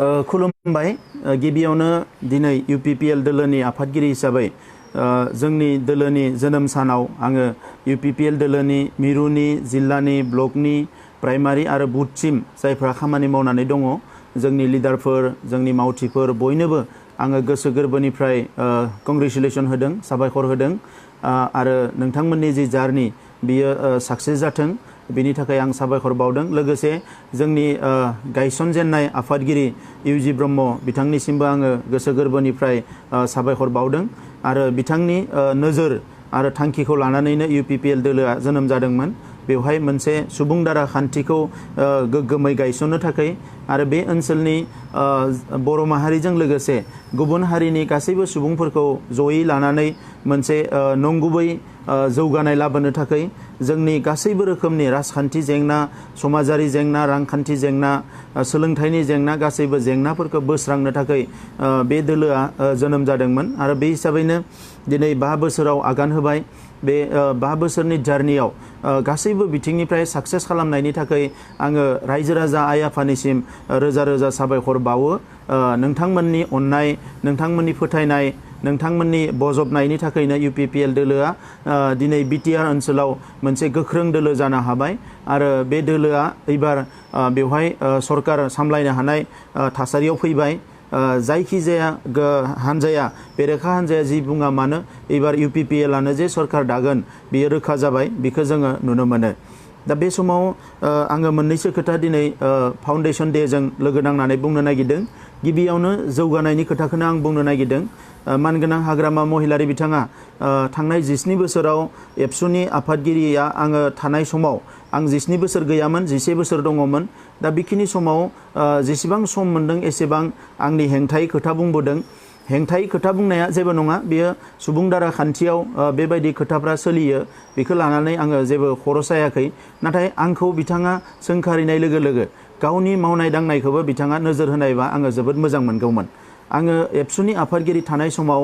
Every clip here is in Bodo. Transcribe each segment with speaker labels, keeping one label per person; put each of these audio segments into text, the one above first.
Speaker 1: खुलुमबाय गिबियावनो दिनै UPPL दोलोनि आफादगिरि हिसाबै जोंनि दोलोनि जोनोम सानाव आङो UPPL दोलोनि मिरुनि जिल्लानि ब्लकनि प्राइमारि आरो बुथसिम जायफ्रा खामानि मावनानै दङ जोंनि लिडारफोर जोंनि मावथिफोर बयनोबो आङो गोसो गोरबोनिफ्राय कंग्रेचुलेसन होदों साबायखर होदों आरो नोंथांमोननि जि जार्नि बियो साक्सेस जाथों बिनि थाखाय आं साबायखर बावदों लोगोसे जोंनि गायसनजेननाय आफादगिरि इउजि ब्रह्म बिथांनिसिमबो आङो गोसो गोरबोनिफ्राय साबायखर बावदों आरो बिथांनि नोजोर आरो थांखिखौ लानानैनो UPPL दोलोआ जोनोम जादोंमोन बेवहाय मोनसे सुबुं दारा खान्थिखौ गोग्गोमै गायसननो थाखाय आरो बे ओनसोलनि बर' माहारिजों लोगोसे गुबुन हारिनि गासैबो सुबुंफोरखौ जयै लानानै मोनसे नंगुबै जौगानाय लाबोनो थाखाय जोंनि गासैबो रोखोमनि राजखान्थि जेंना समाजारि जेंना रांखान्थि जेंना सोलोंथाइनि जेंना गासैबो जेंनाफोरखौ बोस्रांनो थाखाय बे दोलोआ जोनोम जादोंमोन आरो बे हिसाबैनो दिनै 5 बोसोराव आगान होबाय बे 5 बोसोरनि जार्नियाव गासैबो बिथिंनिफ्राय साक्सेस खालामनायनि थाखाय आङो रायजो राजा आइ आफानिसिम रोजा रोजा साबायखर बावो नोंथांमोननि अननाय नोंथांमोननि फोथायनाय नोंथांमोननि बजबनायनि थाखायनो UPPL दोलोआ दिनै BTR ओनसोलाव मोनसे गोख्रों दोलो जानो हाबाय आरो बे दोलोआ एबार बेवहाय सरकार सामलायनो हानाय थासारियाव फैबाय जायखिजाया हानजाया बेरेखा हानजाया जि बुङा मानो एबार UPPL आनो जे सरकार दागोन बियो रोखा जाबाय बेखौ जोङो नुनो मोनो दा बे समाव आङो मोननैसो खोथा दिनै फाउन्डेसन डे जों लोगो नांनानै बुंनो नागिरदों गिबियावनो जौगानायनि खोथाखौनो आं बुंनो नागिरदों मानगोनां हाग्रामा महिलारि बिथाङा थांनाय 17 बोसोराव एबसुनि आफादगिरिया आङो थानाय समाव आं 17 बोसोर गैयामोन 11 बोसोर दङमोन दा बेखिनि समाव जेसेबां सम मोनदों एसेबां आंनि हेंथायै खोथा बुंबोदों हेंथायै खोथा बुंनाया जेबो नङा बेयो सुबुं दारा खान्थियाव बेबायदि खोथाफ्रा सोलियो बेखौ लानानै आङो जेबो खर' सायाखै नाथाय आंखौ बिथाङा सोंखारिनाय लोगो लोगो गावनि मावनाय दांनायखौबो बिथाङा नोजोर होनायबा आङो जोबोद मोजां मोनगौमोन आङो एबसुनि आफादगिरि थानाय समाव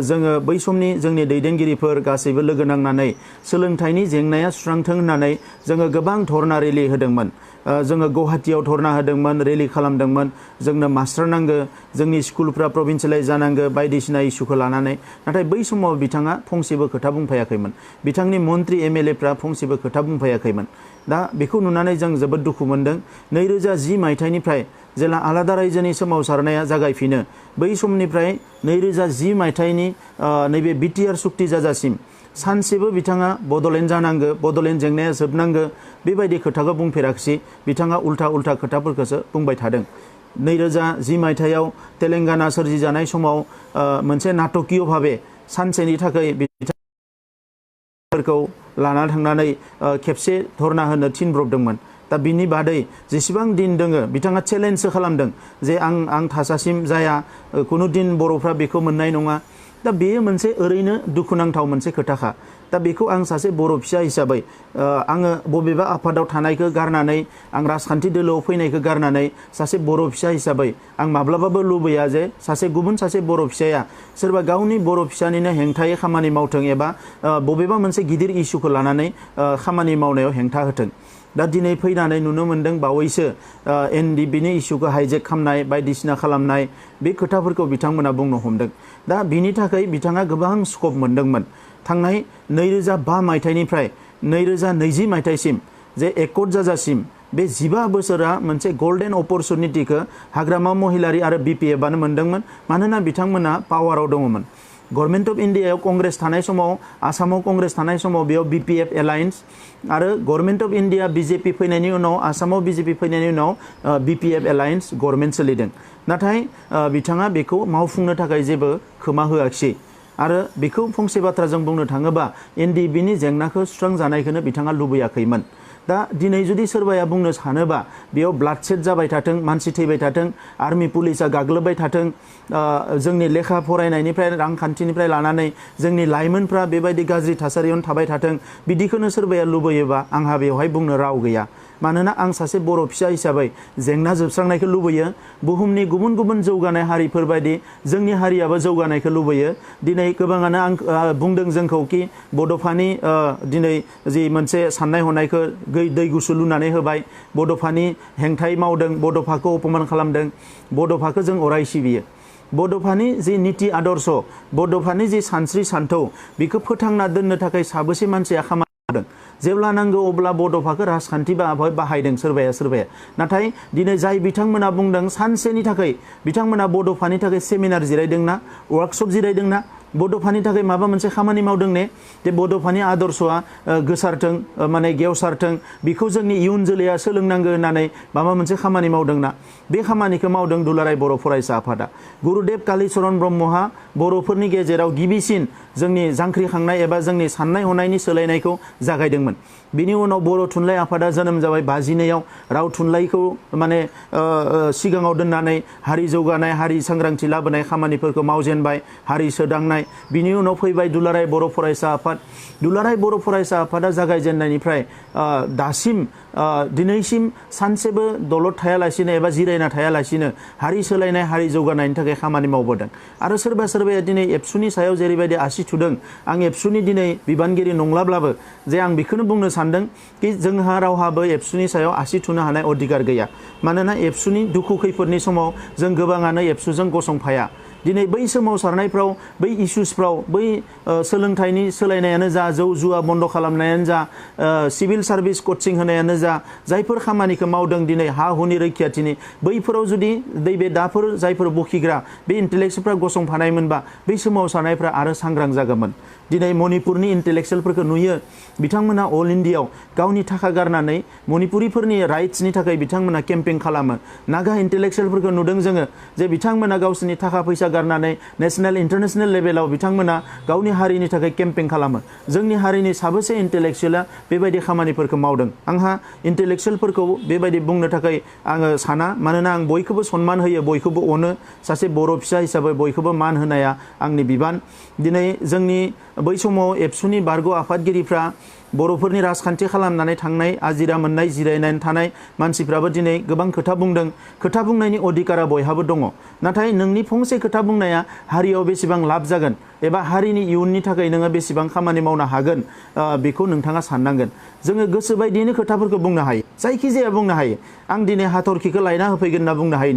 Speaker 1: जोङो बै समनि जोंनि दैदेनगिरिफोर गासैबो लोगो नांनानै सोलोंथाइनि जेंनाया सुस्रांथों होननानै जोङो गोबां धरना रेलि होदोंमोन जोङो गुवाहाटीयाव धरना होदोंमोन रेलि खालामदोंमोन जोंनो मास्टार नांगौ जोंनि स्कुलफ्रा प्रभिन्सियेलाइज जानांगौ बायदिसिना इस्युखौ लानानै नाथाय बै समाव बिथाङा फंसेबो खोथा बुंफायाखैमोन बिथांनि मन्त्रि MLAफ्रा फंसेबो खोथा बुंफायाखैमोन दा बेखौ नुनानै जों जोबोद दुखु मोनदों 2010 मायथाइनिफ्राय जेला आलादा रायजोनि सोमावसारनाया जागायफिनो बै समनिफ्राय 2010 मायथाइनि नैबे BTR सुक्ति जाजासिम सानसेबो बिथाङा बड'लेण्ड जानांगौ बड'लेण्ड जेंनाया जोबनांगौ बेबायदि खोथाखौ बुंफेराखिसै बिथाङा उल्था खोथाफोरखौसो बुंबाय थादों 2010 मायथाइयाव तेलेंगाना सोरजिजानाय समाव मोनसे नाटकीय भाबे सानसेनि थाखाय बिथांखौ लाना थांनानै खेबसे धरना होनो थिनब्रबदोंमोन दा बिनि बादै जेसेबां दिन दोङो बिथाङा चेलेन्जसो खालामदों जे आं थासासिम जाया कुनु दिन बर'फ्रा बेखौ मोननाय नङा दा बेयो मोनसे ओरैनो दुखुनांथाव मोनसे खोथाखा दा बेखौ आं सासे बर' फिसा हिसाबै आङो बबेबा आफादाव थानायखौ गारनानै आं राजखान्थि दोलोआव फैनायखौ गारनानै सासे बर' फिसा हिसाबै आं माब्लाबाबो लुबैया जे गुबुन सासे बर' फिसाया सोरबा गावनि बर' फिसानिनो हेंथायै खामानि मावथों एबा बबेबा मोनसे गिदिर इस्युखौ लानानै खामानि मावनायाव हेंथा होथों दा दिनै फैनानै नुनो मोनदों बावैसो NDBनि इस्युखौ हाइजेक खालामनाय बायदिसिना खालामनाय बे खोथाफोरखौ बिथांमोना बुंनो हमदों दा बिनि थाखाय बिथाङा गोबां स्कप मोनदोंमोन थांनाय 2005 मायथाइनिफ्राय 2020 मायथाइसिम जे एकर्ड जाजासिम बे 15 बोसोरा मोनसे गोल्डेन अपरचुनिटिखौ हाग्रामा महिलारि आरो BPF आनो मोनदोंमोन मानोना बिथांमोना पावाराव दङमोन गभर्नमेन्ट अफ इन्डियायाव कंग्रेस थानाय समाव आसामाव कंग्रेस थानाय समाव बेयाव BPF एलायन्स आरो गभर्नमेन्ट अफ इन्डिया BJP फैनायनि उनाव आसामाव BJP फैनायनि उनाव BPF एलायन्स गभर्नमेन्ट सोलिदों नाथाय बिथाङा बेखौ मावफुंनो थाखाय जेबो खोमा होआखिसै आरो बेखौ फंसे बाथ्राजों बुंनो थाङोबा NDBनि जेंनाखौ सुस्रांजानायखौनो बिथाङा लुबैयाखैमोन दा दिनै जुदि सोरबाया बुंनो सानोबा बेयाव ब्लाडसेड जाबाय थाथों मानसि थैबाय थाथों आर्मी पुलिसा गाग्लोबबाय थाथों जोंनि लेखा फरायनायनिफ्राय रांखान्थिनिफ्राय लानानै जोंनि लाइमोनफ्रा बेबायदि गाज्रि थासारियावनो थाबाय थाथों बिदिखौनो सोरबाया लुबैयोबा आंहा बेवहाय बुंनो राव गैया मानोना आं सासे बर' फिसा हिसाबै जेंना जोबस्रांनायखौ लुबैयो बुहुमनि गुबुन गुबुन जौगानाय हारिफोर बायदि जोंनि हारियाबो जौगानायखौ लुबैयो दिनै गोबाङानो आं बुंदों जोंखौ कि बड'फानि दिनै जि मोनसे साननाय हनायखौ दै गुसु लुनानै होबाय बड'फानि हेंथायै मावदों बड'फाखौ अपमान खालामदों बड'फाखौ जों अराय सिबियो बड'फानि जि निति आदर्श बड'फानि जि सानस्रि सान्थौ बेखौ फोथांना दोननो थाखाय साबेसे मानसिया खामानि मावदों जेब्ला नांगौ अब्ला बड'फाखौ राजखान्थि बाहायदों सोरबाया नाथाय दिनै जाय बिथांमोना बुंदों सानसेनि थाखाय बिथांमोना बड'फानि थाखाय सेमिनार जिरायदोंना वर्कशप जिरायदोंना बड'फानि थाखाय माबा मोनसे खामानि मावदों ने जे बड'फानि आदर्शआ गोसारथों माने गेवसारथों बेखौ जोंनि इयुन जोलैया सोलोंनांगौ होननानै माबा मोनसे खामानि मावदोंना बे खामानिखौ मावदों दुलाराय बर' फरायसा आफादा गुरुदेब कालिचरण ब्रह्महा बर'फोरनि गेजेराव गिबिसिन जोंनि जांख्रिखांनाय एबा जोंनि साननाय हनायनि सोलायनायखौ जागायदोंमोन बिनि उनाव बर' थुनलाइ आफादा जोनोम जाबाय 52 राव थुनलाइखौ माने सिगाङाव दोननानै हारि जौगानाय हारि सांग्रांथि लाबोनाय खामानिफोरखौ मावजेनबाय हारि सोदांनाय बिनि उनाव फैबाय दुलाराय बर' फरायसा आफाद दुलाराय बर' फरायसा आफादा जागायजेननायनिफ्राय दासिम दिनैसिम सानसेबो दलद थायालासिनो एबा जिरायना थायालासिनो हारि सोलायनाय हारि जौगानायनि थाखाय खामानि मावबोदों आरो सोरबाया दिनै एबसुनि सायाव जेरैबायदि आसि थुदों आं एबसुनि दिनै बिबानगिरि नंलाब्लाबो जे आं बेखौनो बुंनो सानदों कि जोंहा रावहाबो एबसुनि सायाव आसि थुनो हानाय अधिकार गैया मानोना एबसुनि दुखु खैफोदनि समाव जों गोबाङानो एबसुजों गसंफाया दिनै बै सोमावसारनायफ्राव बै इस्युसफ्राव बै सोलोंथाइनि सोलायनायानो जा जौ जुवा बन्द खालामनायानो जा सिभिल सार्भिस कचिं होनायानो जा जायफोर खामानिखौ मावदों दिनै हा हुनि रैखाथिनि बैफोराव जुदि बे दाफोर जायफोर बखिग्रा बे इन्टेलेक्सुवेलफ्रा गसंफानायमोनबा बै सोमावसारनायफ्रा आरो सांग्रां जागौमोन दिनै मणिपुरनि इन्टेलेक्सुवेलफोरखौ नुयो बिथांमोना अल इन्डियायाव गावनि थाखा गारनानै मणिपुरिफोरनि राइट्सनि थाखाय बिथांमोना केम्पेइन खालामो नागा इन्टेलेक्सुवेलफोरखौ नुदों जोङो जे बिथांमोना गावसोरनि थाखा फैसा गारनानै नेशनेल इन्टारनेशनेल लेभेलाव बिथांमोना गावनि हारिनि थाखाय केम्पेइन खालामो जोंनि हारिनि साबेसे इन्टेलेक्सुवेला बेबायदि खामानिफोरखौ मावदों आंहा इन्टेलेक्सुवेलफोरखौ बेबायदि बुंनो थाखाय आङो साना मानोना आं बयखौबो सन्मान होयो बयखौबो अनो सासे बर' फिसा हिसाबै बयखौबो मान होनाया आंनि बिबान दिनै जोंनि बै समाव एबसुनि बारग' आफादगिरिफ्रा बर'फोरनि राजखान्थि खालामनानै थांनाय आजिरा मोननाय जिरायनानै थानाय मानसिफ्राबो दिनै गोबां खोथा बुंदों खोथा बुंनायनि अधिकारा बयहाबो दङ नाथाय नोंनि फंसे खोथा बुंनाया हारियाव बेसेबां लाब जागोन एबा हारिनि इयुननि थाखाय नोङो बेसेबां खामानि मावनो हागोन बेखौ नोंथाङा साननांगोन जोङो गोसो बायदियैनो खोथाफोरखौ बुंनो हायो जायखिजाया बुंनो हायो आं दिनै हाथरखिखौ लायना होफैगोन होनना बुंनो हायो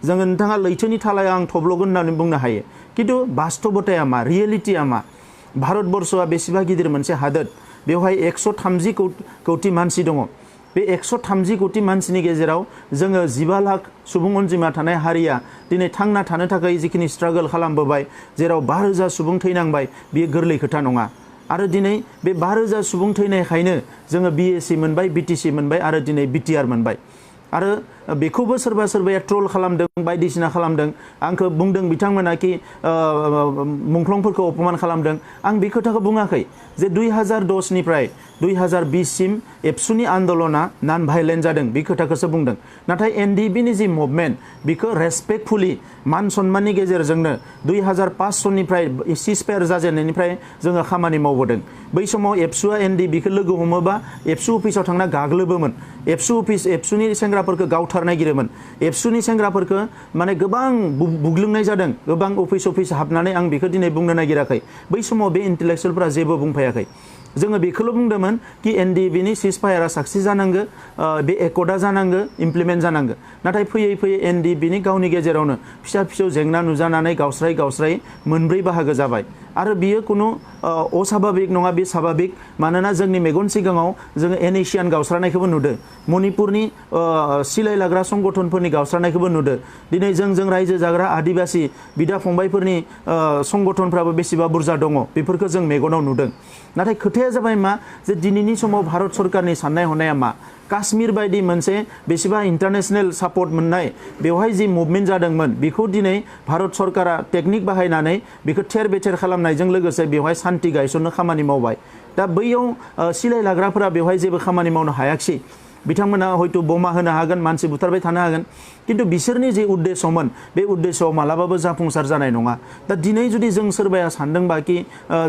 Speaker 1: नोंथाङा लैथोनि थालायाव आं थब्ल'गोन होननानै बुंनो हायो खिन्थु बास्तबताया मा रियेलिटिया मा भारतबर्षआ बेसेबा गिदिर मोनसे हादोर बेवहाय 130 कौटि मानसि दङ बे 130 कौटि मानसिनि गेजेराव जोङो 15 लाख सुबुं अनजिमा थानाय हारिया दिनै थांना थानो थाखाय जिखिनि स्ट्रागल खालामबोबाय जेराव 5000 सुबुं थैनांबाय बेयो गोरलै खोथा नङा आरो दिनै बे 5000 सुबुं थैनायखायनो जोङो बिएसि मोनबाय बिटिसि मोनबाय आरो दिनै बिटिआर मोनबाय आरो बेखौबो सोरबाया ट्रल खालामदों बायदिसिना खालामदों आंखौ बुंदों बिथांमोना कि मुंख्लंफोरखौ अपमान खालामदों आं बे खोथाखौ बुङाखै जे 2010 निफ्राय 2020 सिम एबसुनि आन्दोलना नन भाइलेन्ट जादों बे खोथाखौसो बुंदों नाथाय एनडिबिनि जि मुभमेन्ट बेखौ रेसपेक्टफुली मान सन्माननि गेजेरजोंनो 2005 सननिफ्राय सिजफायार जाजेननायनिफ्राय जोङो खामानि मावबोदों बै समाव एबसुआ एनडिबिखौ लोगो हमोबा एबसु अफिसाव थांना गाग्लोबोमोन एबसुनि सेंग्राफोरखौ गावथार नागिरोमोन एबसुनि सेंग्राफोरखौ माने गोबां बुग्लुंनाय जादों गोबां अफिस हाबनानै आं बेखौ दिनै बुंनो नागिराखै बै समाव बे इन्टेलेक्सुवेलफोरा जेबो बुंफायाखै जोङो बेखौल' बुंदोंमोन कि एनडिबिनि सिजफायारा साक्सेस जानांगो बे एकर्डा जानांगो इमप्लिमेन्ट जानांगो नाथाय फैयै एनडिबिनि गावनि गेजेरावनो फिसा जेंना नुजानानै गावस्रायै मोनब्रै बाहागो जाबाय आरो बियो कुनु असाभाबिक नङा बे साभाबिक मानोना जोंनि मेगन सिगाङाव जोङो एनेशियान गावस्रानायखौबो नुदों मणिपुरनि सिलाय लाग्रा संगठनफोरनि गावस्रानायखौबो नुदों दिनै जों रायजो जाग्रा आदिबासि बिदा फंबायफोरनि संगठनफ्राबो बेसेबा बुरजा दङ बेफोरखौ जों मेगनाव नुदों नाथाय खोथाया जाबाय मा जे दिनैनि समाव भारत सरकारनि साननाय हनाया मा काश्मीर बायदि मोनसे बेसेबा इन्टारनेशनेल सापर्ट मोननाय बेवहाय जि मुभमेन्ट जादोंमोन बेखौ दिनै भारत सरकारा टेकनिक बाहायनानै बेखौ थेर बेथेर खालामनायजों लोगोसे बेवहाय सान्ति गायसननो खामानि मावबाय दा बैयाव सिलाय लाग्राफोरा बेवहाय जेबो खामानि मावनो हायाखिसै बिथांमोना हयतो बमा होनो हागोन मानसि बुथारबाय थानो हागोन किन्तु बिसोरनि जे उद्देश्यमोन बे उद्देश्यआव मालाबाबो जाफुंसार जानाय नङा दा दिनै जुदि जों सोरबाया सानदोंबा कि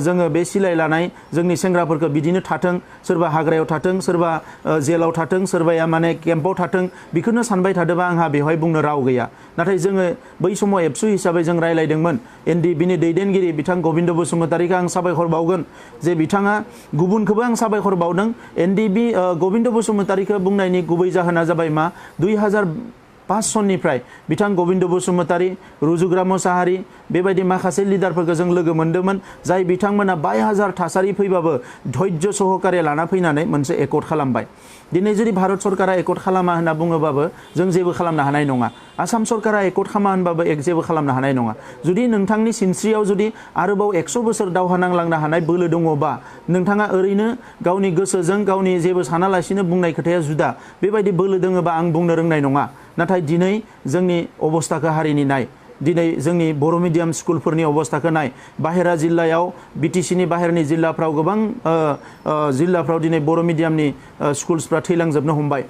Speaker 1: जोङो बे सिलाय लानाय जोंनि सेंग्राफोरखौ बिदिनो थाथों सोरबा हाग्रायाव थाथों सोरबा जेलाव थाथों सोरबाया माने केम्पआव थाथों बेखौनो सानबाय थादोंबा आंहा बेवहाय बुंनो राव गैया नाथाय जोङो बै समाव एबसु हिसाबै जों रायलायदोंमोन एनडिबिनि दैदेनगिरि बिथां गबिन्द बसुमतारीखौ आं साबायखर बावगोन जे बिथाङा गुबुनखौबो आं साबायखर बावदों एनडिबि गबिन्द बसुमतारीखौ बुंनायनि गुबै जाहोना जाबाय मा 2005 सननिफ्राय बिथां गबिन्द बसुमतारी रुजुग्रा मोसाहारी बेबायदि माखासे लिडारफोरखौ जों लोगो मोन्दोंमोन जाय बिथांमोना 22,000 थासारि फैबाबो धैर्य सहकारे लाना फैनानै मोनसे एकर्ड खालामबाय दिनै जुदि भारत सरकारा एकर्ड खालामा होनना बुङोबाबो जों जेबो खालामनो हानाय नङा आसाम सरकारा एकर्ड खालामा होनबाबो जेबो खालामनो हानाय नङा जुदि नोंथांनि सिनस्रियाव जुदि आरोबाव 100 बोसोर दावहा नांलांनो हानाय बोलो दङबा नोंथाङा ओरैनो गावनि गोसोजों गावनि जेबो सानालासिनो बुंनाय खोथाया जुदा बेबायदि बोलो दङबा आं बुंनो रोंनाय नङा नाथाय दिनै जोंनि अबस्थाखौ हारिनि नाय दिनै जोंनि बर' मिडियाम स्कुलफोरनि अबस्थाखौ नाय बाहेरा जिल्लायाव बिटिसिनि बाहेरनि जिल्लाफ्राव गोबां जिल्लाफ्राव दिनै बर' मिडियामनि स्कुल्सफ्रा थैलांजोबनो हमबाय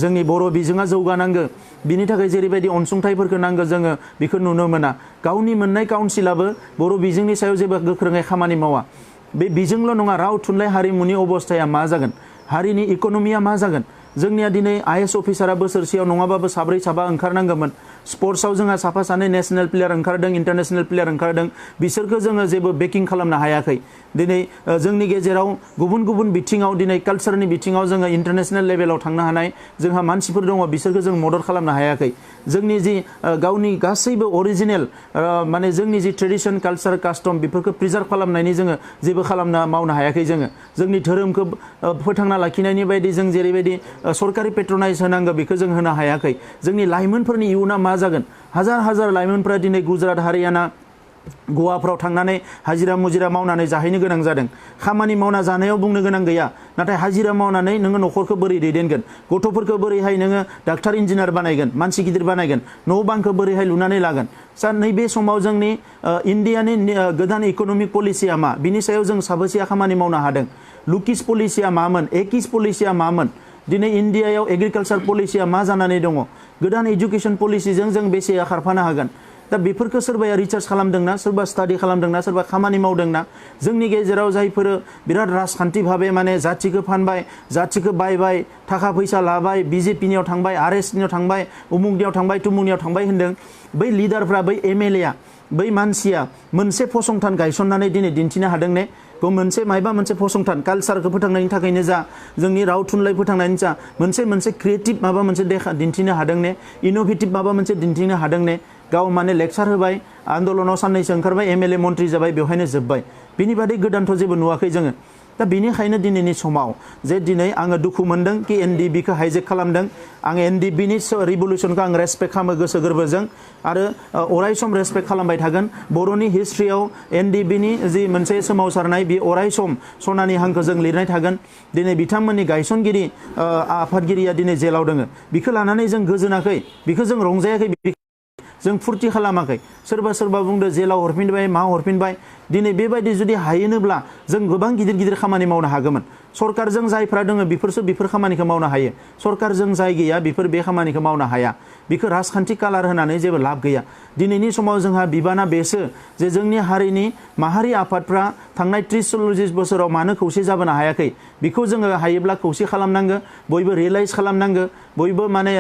Speaker 1: जोंनि बर' बिजोङा जौगानांगौ बिनि थाखाय जेरैबायदि अनसुंथाइफोरखौ नांगौ जोङो बेखौ नुनो मोना गावनि मोननाय काउन्सिलाबो बर' बिजोंनि सायाव जेबो गोख्रोङै खामानि मावा बे बिजोंल' नङा राव थुनलाइ हारिमुनि अबस्थाया मा जागोन हारिनि इक'नमिया मा जागोन जोंनिया दिनै आइएस अफिसारा बोसोरसेयाव नङाबाबो साब्रै साबा ओंखारनांगौमोन स्पर्ट्सआव जोंहा साफा सानै नेशनेल प्लेयार ओंखारदों इन्टारनेशनेल प्लेयार ओंखारदों बिसोरखौ जोङो जेबो बेकिं खालामनो हायाखै दिनै जोंनि गेजेराव गुबुन गुबुन बिथिङाव दिनै कालचारनि बिथिङाव जोङो इन्टारनेशनेल लेभेलाव थांनो हानाय जोंहा मानसिफोर दङ बिसोरखौ जों मदद खालामनो हायाखै जोंनि जि गावनि गासैबो अरिजिनेल माने जोंनि जि ट्रेडिसन कालचार कास्टम बेफोरखौ प्रिजार्भ खालामनायनि जोङो जेबो मावनो हायाखै जोङो जोंनि धोरोमखौ फोथांना लाखिनायनि बायदि जों जेरैबायदि सरकारि पेट्रनाइज होनांगौ बेखौ जों होनो हायाखै जोंनि लाइमोनफोरनि इयुना मा जागोन हाजार हाजार लाइमोनफोरा दिनै गुजरात हारियाना गवाफ्राव थांनानै हाजिरा मुजिरा मावनानै जाहैनो गोनां जादों खामानि मावना जानायाव बुंनो गोनां गैया नाथाय हाजिरा मावनानै नोङो न'खरखौ बोरै दैदेनगोन गथ'फोरखौ बोरैहाय नोङो डाक्टार इन्जिनियार बानायगोन मानसि गिदिर बानायगन न' बांखौ बोरैहाय लुनानै लागोन सा नैबे समाव जोंनि इन्डियानि गोदान इक'नमिक पलिसिया मा बिनि सायाव जों साबेसेया खामानि मावनो हादों लुकिस पलिसिया मामोन एकिस पलिसिया मामोन दिनै इन्डियायाव एग्रिकालचार पलिसिया मा जानानै दङ गोदान एजुकेशन पलिसिजों जों बेसेया खारफानो हागोन दा बेफोरखौ सोरबाया रिसार्च खालामदोंना सोरबा स्टाडि खालामदोंना सोरबा खामानि मावदोंना जोंनि गेजेराव जायफोर बिराद राजखान्थि भाबे माने जाथिखौ फानबाय जाथिखौ बायबाय थाखा फैसा लाबाय बिजेपिनियाव थांबाय आरएसनियाव थांबाय उमुकनियाव थांबाय तुमुकनियाव थांबाय होनदों बै लिडारफ्रा बै एमएलएआ बै मानसिया मोनसे फसंथान गायसननानै दिनै दिन्थिनो हादों ने मोनसे मायबा मोनसे फसंथान कालचारखौ फोथांनायनि थाखायनो जा जोंनि राव थुनलाइ फोथांनायनि जा मोनसे क्रिएटिभ माबा मोनसे दिन्थिनो हादों ने इनोभेटिभ माबा मोनसे दिन्थिनो हादों ने गाव माने लेक्चार होबाय आन्दलनाव साननैसो ओंखारबाय एमएलए मन्त्रि जाबाय बेवहायनो जोब्बाय बिनि बादै गोदानथ' जेबो नुवाखै जोङो दा बेनिखायनो दिनैनि समाव जे दिनै आङो दुखु मोनदों कि एनडिबिखौ हाइजेक खालामदों आं एनडिबिनि रिभलिउसनखौ आं रेसपेक्ट खालामो गोसो गोरबोजों आरो अराय सम रेसपेक्ट खालामबाय थागोन बर'नि हिस्ट्रियाव एनडिबिनि जि मोनसे सोमावसारनाय बे अराय सम सनानि हांखोजों लिरनाय थागोन दिनै बिथांमोननि गायसनगिरि आफादगिरिया दिनै जेलाव दङ बिखौ लानानै जों गोजोनाखै बिखौ जों रंजायाखै जों फुरथि खालामाखै सोरबा बुंदो जेलाव हरफिनबाय मा हरफिनबाय दिनै बेबायदि जुदि हायोनोब्ला जों गोबां गिदिर गिदिर खामानि मावनो हागौमोन सरकारजों जायफ्रा दङ बिफोरसो बेफोर खामानिखौ मावनो हायो सरकारजों जाय गैया बेफोर बे खामानिखौ मावनो हाया बिखौ राजखान्थि कालार होनानै जेबो लाब गैया दिनैनि समाव जोंहा बिबाना बेसो जे जोंनि हारिनि माहारि आफादफ्रा थांनाय 30-40 बोसोराव मानो खौसे जाबोनो हायाखै बेखौ जोङो हायोब्ला खौसे खालामनांगो बयबो रियलाइज खालामनांगो बयबो माने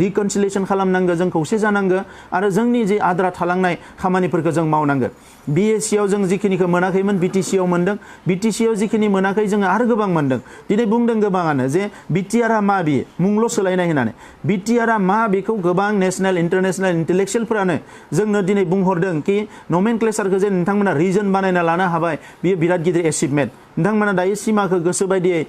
Speaker 1: रिकनसिलिएशन खालामनांगो जों खौसे जानांगो आरो जोंनि जे आद्रा थालांनाय खामानिफोरखौ जों मावनांगो बिएससियाव जों जिखिनिखौ मोनाखैमोन बिटिसियाव मोनदों बिटिसियाव जिखिनि मोनाखै जोङो आरो गोबां मोनदों दिनै बुंदों गोबाङानो जे बिटिआरआ मा बियो मुंल' सोलायनाय होननानै बिटिआरआ मा बेखौ गोबां नेशनेल इन्टारनेशनेल इन्टेलेक्चुयेलफोरानो जोंनो दिनै बुंहरदों कि नमेनक्लेचारखौ जे नोंथांमोना रिजन बानायना लानो हाबाय बियो बिराद गिदिर एचिभमेन्ट नोंथांमोना दायो सिमाखौ गोसो बायदियै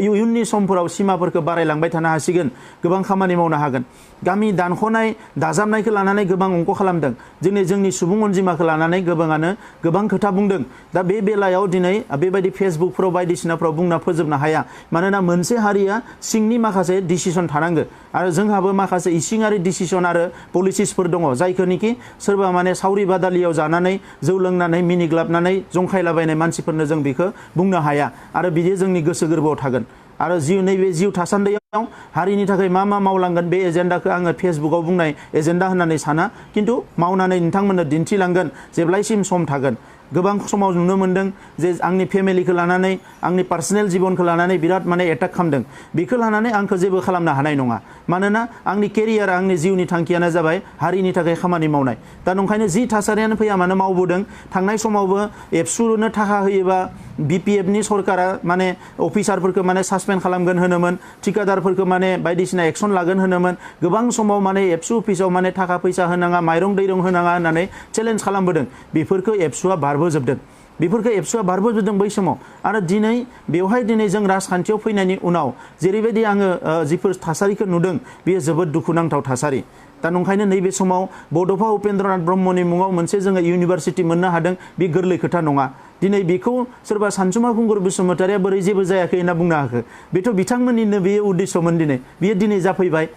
Speaker 1: इयुननि समफोराव सिमाफोरखौ बारायलांबाय थानो हासिगोन गोबां खामानि मावनो हागोन गामि दानख'नाय दाजाबनायखौ लानानै गोबां अंक खालामदों जोंनि सुबुं अनजिमाखौ लानानै गोबाङानो गोबां खोथा बुंदों दा बे बेलायाव दिनै बेबायदि फेसबुकफ्राव बायदिसिनाफ्राव बुंना फोजोबनो हाया मानोना मोनसे हारिया सिंनि माखासे डिसिसन थानांगो आरो जोंहाबो माखासे इसिङारि डिसिसन आरो पलिसिसफोर दङ जायखौनिखि सोरबा माने सावरि बादालियाव जानानै जौ लोंनानै मिनिग्लाबनानै जंखायलाबायनाय मानसिफोरनो जों बेखौ बुंनो हाया आरो बियो जोंनि गोसो गोरबोआव थागोन आरो नैबे जिउ थासान्दियाव हारिनि थाखाय मा मावलांगोन बे एजेन्डाखौ आङो फेसबुकाव बुंनाय एजेन्डा होननानै साना, खिन्थु मावनानै नोंथांमोननो दिन्थिलांगोन जेब्लायसिम सम थागोन। गोबां समाव नुनो मोनदों जे आंनि फेमिलिखौ लानानै आंनि पार्सनेल जिबनखौ लानानै बिराद माने एटाक खालामदों, बेखौ लानानै आंखौ जेबो खालामनो हानाय नङा। मानोना आंनि केरियार, आंनि जिउनि थांखियानो जाबाय हारिनि थाखाय खामानि मावनाय। दा नंखायनो जि थासारियानो फैया मानो मावबोदों। थांनाय समावबो एबसुनो थाखा होयोबा बिपिएफनि सरकारा माने अफिसारफोरखौ माने सासपेन्ड खालामगोन होनोमोन, ठिकादारफोरखौ माने बायदिसिना एक्सन लागोन होनोमोन। गोबां समाव माने एबसु अफिसाव माने थाखा फैसा होनाङा, माइरं दैरं होनाङा होननानै चेलेन्ज खालामबोदों। बेफोरखौ एबसुआ बारबोजोबदों, बेफोरखौ एबसुआ बारबोजोबदों बै समाव। आरो दिनै बेवहाय जों राजखान्थियाव फैनायनि उनाव जेरैबायदि आङो जिफोर थासारिखौ नुदों बेयो जोबोद दुखुनांथाव थासारि। दा नंखायनो नैबे समाव बड'फा उपेन्द्रनाथ ब्रह्मनि मुङाव मोनसे जोङो इउनिभारसिटि मोननो हादों, बे गोरलै खोथा नङा। दिनै बेखौ सोरबा सानसुमा खुंगुर बसुमतारिया बोरै जेबो जायाखै होनना बुंनो हाखो? बेथ' बिथांमोननिनो बेयो उद्देश्यमोन। बेयो दिनै जाफैबाय।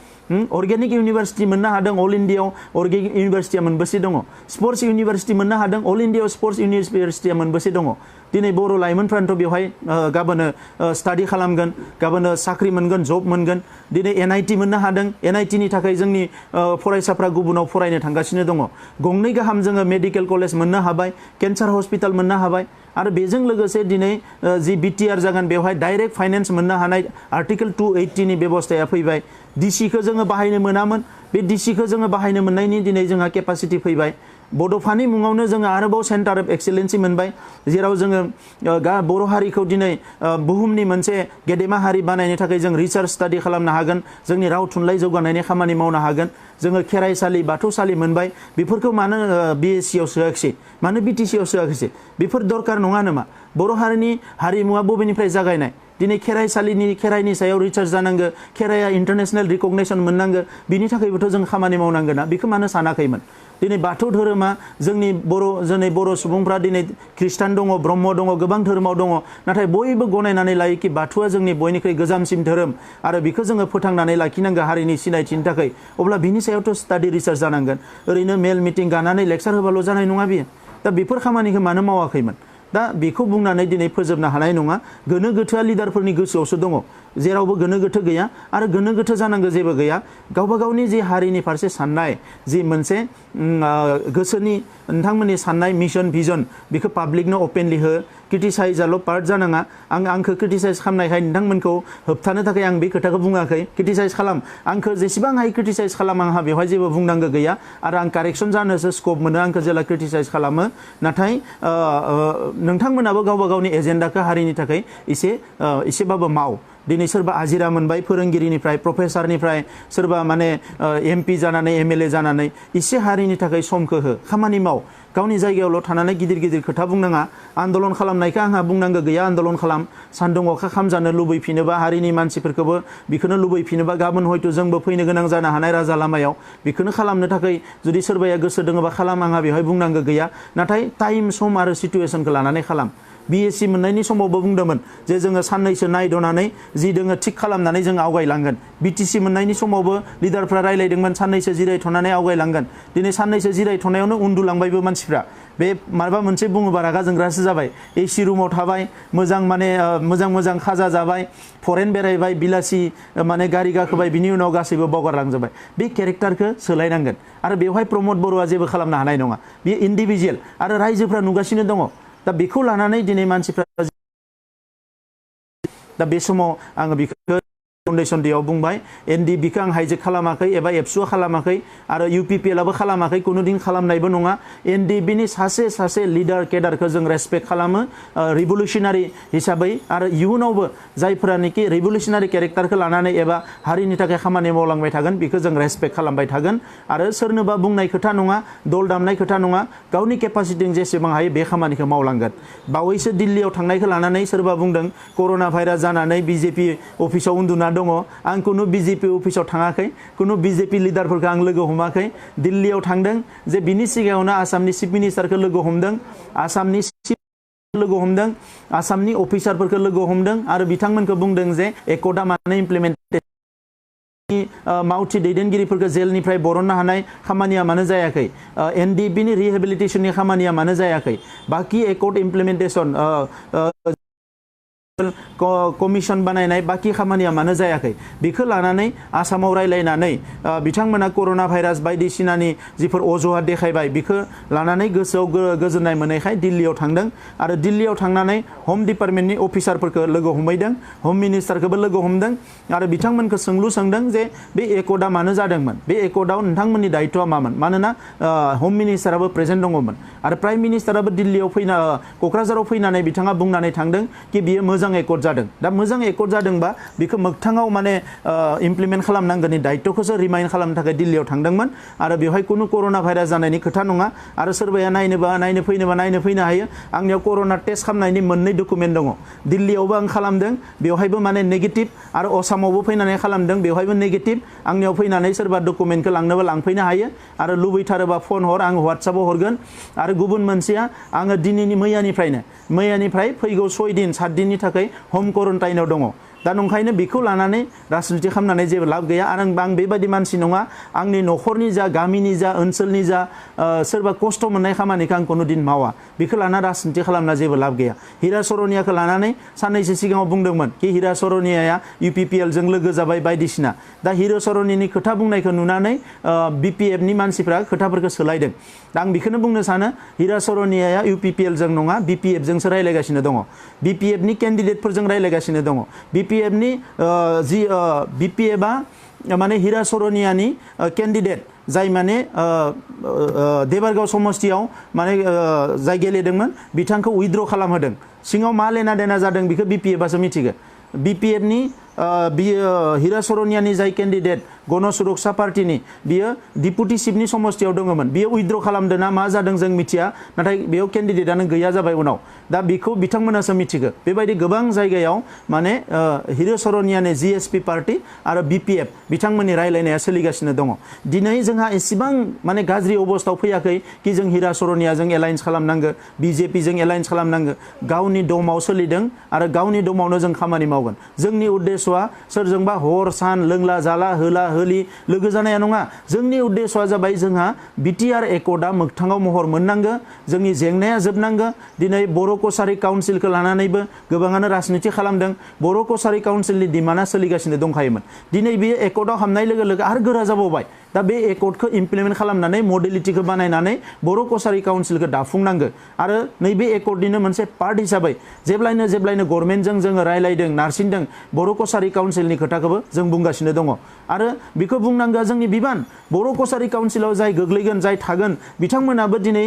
Speaker 1: अर्गेनिक इउनिभारसिटि मोननो हादों, अल इन्डियायाव अर्गेनिक इउनिभारसिटिया मोनबेसे दङ? स्पर्ट्स इउनिभारसिटि मोननो हादों, अल इन्डियायाव स्पर्ट्स इउनिभारसिटिया मोनबेसे दङ? दिनै बर' लाइमोनफ्रानोथ' बेवहाय गाबोनो स्टाडि खालामगोन, गाबोनो साख्रि मोनगोन, जब मोनगोन। दिनै एनआइटि मोननो हादों, एनआइटिनि थाखाय जोंनि फरायसाफ्रा गुबुनाव फरायनो थांगासिनो दङ। गंनै गाहाम जोङो मेडिकेल कलेज मोननो हाबाय, केन्सार हस्पिटाल मोननो हाबाय। आरो बेजों लोगोसे दिनै जि बिटिआर जागोन बेवहाय डाइरेक्ट फाइनेन्स मोननो हानाय आर्टिकेल 280नि बेबस्थाया फैबाय। डिसिखौ जोङो बाहायनो मोनामोन, बे डिसिखौ जोङो बाहायनो मोननायनि दिनै जोंहा केपासिटि फैबाय। बड'फानि मुङावनो जोङो आरोबाव सेन्टार अफ एक्सेलेन्सि मोनबाय, जेराव जोङो बर' हारिखौ दिनै बुहुमनि मोनसे गेदेमा हारि बानायनो थाखाय जों रिसार्च स्टाडि खालामनो हागोन, जोंनि राव थुनलाइ जौगानायनि खामानि मावनो हागोन। जोङो खेराइसालि, बाथौसालि मोनबाय। बेफोरखौ मानो बिएससियाव सोआखिसै, मानो बिटिसियाव सोआखिसै? बेफोर दरकार नङा नामा? बर' हारिनि हारिमुवा बबेनिफ्राय जागायनाय? दिनै खेराइनि सायाव रिसार्च जानांगौ, खेराइया इन्टारनेसनेल रिकगनाइसन मोननांगौ, बिनि थाखायबोथ' जों खामानि मावनांगोन ना? बेखौ मानो सानाखैमोन? दिनै बाथौ धोरोमा जोंनि बर' सुबुंफ्रा दिनै ख्रिस्टान दङ, ब्रह्म दङ, गोबां धोरोमाव दङ। नाथाय बयबो गनायनानै लायो कि बाथौआ जोंनि बयनिख्रुइ गोजामसिन धोरोम आरो बेखौ जोङो फोथांनानै लाखिनांगौ हारिनि सिनायथिनि थाखाय। अब्ला बिनि सायावथ' स्टाडि रिसार्च जानांगोन। ओरैनो मेल मिटिं गानानै लेक्सार होबाल' जानाय नङा बियो। दा बेफोर खामानिखौ मानो मावाखैमोन? दा बेखौ बुंनानै दिनै फोजोबनो हानाय नङा। गोनो गोथोआ लिडारफोरनि गोसोआवसो दङ, जेरावबो गोनो गोथो गैया आरो गोनो गोथो जानांगौ जेबो गैया। गावबा गावनि जि हारिनि फारसे साननाय, जि मोनसे गोसोनि नोंथांमोननि साननाय मिशन भिजन, बेखौ पाब्लिकनो अपेनलि हो। क्रिटिसाइजआल' पार्ट जानाङा। आंखौ क्रिटिसाइज खालामनायखाय नोंथांमोनखौ होबथानो थाखाय आं बे खोथाखौ बुङाखै। क्रिटिसाइज खालाम, आंखौ जेसेबां हायो क्रिटिसाइज खालाम, आंहा बेवहाय जेबो बुंनांगौ गैया आरो आं कारेक्सन जानोसो स्कप मोनो आंखौ जेला क्रिटिसाइज खालामो। नाथाय नोंथांमोनाबो गावबा गावनि एजेन्डाखौ हारिनि थाखाय एसेबाबो माव। दिनै सोरबा आजिरा मोनबाय फोरोंगिरिनिफ्राय, प्रफेसारनिफ्राय, सोरबा माने एमपि जानानै एमएलए जानानै एसे हारिनि थाखाय समखौ हो, खामानि माव। गावनि जायगायावल' थानानै गिदिर गिदिर खोथा बुंनाङा। आन्दलन खालामनायखौ आंहा बुंनांगौ गैया, आन्दलन खालाम। सान्दुं अखा खामजानो लुबैफिनोबा, हारिनि मानसिफोरखौबो बेखौनो लुबैफिनोबा, गाबोन हयथ' जोंबो फैनो गोनां जानो हानाय राजा लामायाव बेखौनो खालामनो थाखाय जुदि सोरबाया गोसो दङबा खालाम, आंहा बेवहाय बुंनांगौ गैया। नाथाय टाइम, सम आरो सिटुवेसनखौ लानानै खालाम। बिएससि मोननायनि समावबो बुंदोंमोन जे जोङो साननैसो नायदनानै जि दोङो थिग खालामनानै जों आवगायलांगोन। बिटिसि मोननायनि समावबो लिडारफ्रा रायलायदोंमोन साननैसो जिरायथ'नानै आवगायलांगोन। दिनै साननैसो जिरायथ'नायावनो उन्दुलांबायबो मानसिफ्रा। बे माबा मोनसे बुङोबा रागा जोंग्रासो जाबाय। एसि रुमाव थाबाय, मोजां खाजा जाबाय, फरेन बेरायबाय, बिलासि माने गारि गाखोबाय, बिनि उनाव गासैबो बावगारलांजोबबाय। बे केरेक्टारखौ सोलायनांगोन आरो बेवहाय प्रमद बर'आ जेबो खालामनो हानाय नङा। बेयो इन्डिभिजुवेल आरो रायजोफ्रा नुगासिनो दङ। दा बेखौ लानानै दिनै मानसिफ्रा, दा बे समाव आङो बेखौ फाउन्डेसन डेआव बुंबाय, एनडिबिखौ आं हाइजेक खालामाखै एबा एबसुआ खालामाखै आरो इउपिपिएलआबो खालामाखै, कुनुदिन खालामनायबो नङा। एनडिबिनि सासे लिडार केडारखौ जों रेसपेक्ट खालामो रिभलुसनारि हिसाबै, आरो इयुनावबो जायफोरानोखि रिभलुसनारि केरेक्टारखौ लानानै एबा हारिनि थाखाय खामानि मावलांबाय थागोन बेखौ जों रेसपेक्ट खालामबाय थागोन। आरो सोरनोबा बुंनाय खोथा नङा, दल दामनाय खोथा नङा, गावनि केपासिटिजों जेसेबां हायो बे खामानिखौ मावलांगोन। बावैसो दिल्लीयाव थांनायखौ लानानै सोरबा बुंदों कर'ना भाइरास जानानै बिजेपि अफिसाव उन्दुना दङ। आं कुनु बिजेपि अफिसाव थाङाखै, कुनु बिजेपि लिडारफोरखौ आं लोगो हमाखै। दिल्लीयाव थांदों जे बिनि सिगाङावनो आसामनि चिफ मिनिस्टारखौ लोगो हमदों, आसामनि अफिसारफोरखौ लोगो हमदों आरो बिथांमोनखौ बुंदों जे एकर्डआ मानो इमप्लिमेन्टेड, मावथि दैदेनगिरिफोरखौ जेलनिफ्राय बरननो हानाय खामानिया मानो जायाखै, एनडिबिनि रिहेबिलिटेसननि खामानिया मानो जायाखै, बाखि एकर्ड इमप्लिमेन्टेसन कमिसन बानायनाय बाकी खामानिया मानो जायाखै बेखौ लानानै आसामाव रायलायनानै बिथांमोना कर'ना भाइरास बायदिसिनानि जिफोर अजुहात देखायबाय बेखौ लानानै गोसोआव गोजोननाय मोननायखाय दिल्लीयाव थांदों आरो दिल्लीयाव थांनानै हम डिपार्टमेन्टनि अफिसारफोरखौ लोगो हमहैदों हम मिनिस्टारखौबो लोगो हमदों आरो बिथांमोनखौ सोंलु सोंदों जे बे एकर्डआ मानो जादोंमोन बे एकर्डआव नोंथांमोननि दायित्वआ मामोन मानोना हम मिनिस्टाराबो प्रेजेन्ट दङमोन आरो प्राइम मिनिस्टाराबो दिल्लीयाव फैना क'क्राझाराव फैनानै बिथाङा बुंनानै थांदों कि बियो मोजां एकर्ड जादों दा मोजां एकर्ड जादोंबा बेखौ मोगथाङाव माने इमप्लिमेन्ट खालामनांगोननि दायित्वखौसो रिमाइन्ड खालामनो थाखाय दिल्लीयाव थांदोंमोन आरो बेवहाय कुनु कर'ना भाइरास जानायनि खोथा नङा आरो सोरबाया नायनो फैनो हायो आंनियाव कर'ना टेस्ट खालामनायनि मोननै डकुमेन्ट दङ दिल्लीयावबो आं खालामदों बेवहायबो माने नेगेटिभ आरो आसामावबो फैनानै खालामदों बेवहायबो नेगेटिभ आंनियाव फैनानै सोरबा डकुमेन्टखौ लांनोबा लांफैनो हायो आरो लुबैथारोबा फन हर आं WhatsAppआव हरगोन आरो गुबुन मोनसेया आङो दिनैनि मैयानिफ्राय फैगौ 6 दिन 7 दिननि थाखाय हम क्वारन्टाइनाव दङ दा नंखायनो बेखौ लानानै राजनिति खालामनानै जेबो लाब गैया आरो आं बेबायदि मानसि नङा आंनि न'खरनि जा गामिनि जा ओनसोलनि जा सोरबा खस्थ' मोननाय खामानिखौ आं कोनो दिन मावा बेखौ लाना राजनिति खालामना जेबो लाब गैया हिरा सरनियाखौ लानानै साननैसो सिगाङाव बुंदोंमोन कि हिरा सरनियाया UPPL जों लोगो जाबाय बायदिसिना दा हिरा सरनिनि खोथा बुंनायखौ नुनानै BPF नि मानसिफ्रा खोथाफोरखौ सोलायदों दा आं बेखौनो बुंनो सानो हिरा सरनियाया UPPL जों नङा BPF जोंसो रायलायगासिनो दङ BPF नि केन्डिडेटफोरजों रायलायगासिनो दङ BPF नि BPF आ माने हिरा सरनियानि केन्डिडेट जाय माने देबारगाव समस्तियाव माने जाय गेलेदोंमोन बिथांखौ उइथड्र खालामहोदों सिङाव मा लेना देना जादों बेखौ BPF आसो मिथिगो BPF नि हिरा सरनियानि जाय केन्डिडेट गण सुरक्षा पार्टीनि बियो डिपुटि चिफनि समस्तियाव दङमोन बियो उइथड्र खालामदों ना मा जादों जों मिथिया नाथाय बेयाव केन्डिडेटआनो गैया जाबाय उनाव दा बेखौ बिथांमोनासो मिथिगो बेबायदि गोबां जायगायाव माने हिरा सरनियानि GSP पार्टी आरो BPF बिथांमोननि रायलायनाया सोलिगासिनो दङ दिनै जोंहा एसेबां माने गाज्रि अबस्थायाव फैयाखै कि जों हिरा सरनियाजों एलायन्स खालामनांगो BJP जों एलायन्स खालामनांगो गावनि दमाव सोलिदों आरो गावनि दमावनो जों खामानि मावगोन जोंनि उद्देश्यआ सोरजोंबा हर सान लोंला जाला होला होलि लोगो जानाया नङा जोंनि उद्देश्यआ जाबाय जोंहा BTR एकर्डआ मोगथाङाव महर मोननांगो जोंनि जेंनाया जोबनांगो दिनै बर' कसारी काउन्सिलखौ लानानैबो गोबाङानो राजनिति खालामदों बर' कसारी काउन्सिलनि डिमान्डआ सोलिगासिनो दंखायोमोन दिनै बे एकर्डआव हाबनाय लोगो लोगो आरो गोरा जाबावबाय दा बे एकर्डखौ इमप्लिमेन्ट खालामनानै मडेलिटिखौ बानायनानै बर' कसारी काउन्सिलखौ दाफुंनांगो आरो नैबे एकर्डनिनो मोनसे पार्ट हिसाबै जेब्लायनो गभर्नमेन्टजों जोङो रायलायदों नारसिनदों बर' कसारी काउन्सिलनि खोथाखौबो जों बुंगासिनो दङ आरो बेखौ बुंनांगौआ जोंनि बिबान बर' कसारी काउन्सिलाव जाय गोग्लैगोन जाय थागोन बिथांमोनाबो दिनै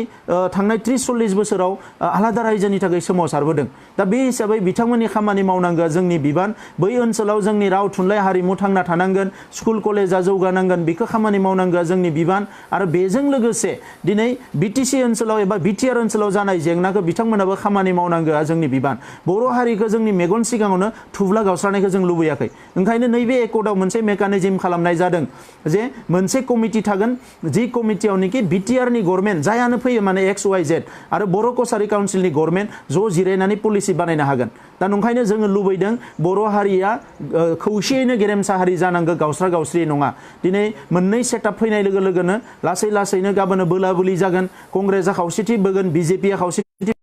Speaker 1: थांनाय 30-40 बोसोराव आलादा रायजोनि थाखाय सोमावसारबोदों दा बे हिसाबै बिथांमोननि खामानि मावनांगौआ जोंनि बिबान बै ओनसोलाव जोंनि राव थुनलाइ हारिमु थांना थानांगोन स्कुल कलेजा जौगानांगोन बेखौ खामानि मावनांगौआ जोंनि बिबान आरो बेजों लोगोसे दिनै BTC ओनसोलाव एबा BTR ओनसोलाव जानाय जेंनाखौ बिथांमोनाबो खामानि मावनांगौआ जोंनि बिबान बर' हारिखौ जोंनि मेगन सिगाङावनो थुब्ला गावस्रानायखौ जों लुबैयाखै ओंखायनो नैबे एकर्डआव मोनसे मेकानिजम खालामनाय जादों जे मोनसे कमिटि थागोन जि कमिटियावनोखि BTR नि गभर्नमेन्ट जायानो फैयो माने XYZ आरो बर' कसारी काउन्सिलनि गभर्नमेन्ट ज' जिरायनानै पलिसि बानायनो हागोन दा नंखायनो जोङो लुबैदों बर' हारिया खौसेयैनो गेरेमसा हारि जानांगौ गावस्रा गावस्रि नङा दिनै मोननै सेटआप फैनाय लोगो लोगोनो लासैनो गाबोनो बोला बोलि जागोन कंग्रेसआ खावसेथि बोगोन BJP आ खावसेथि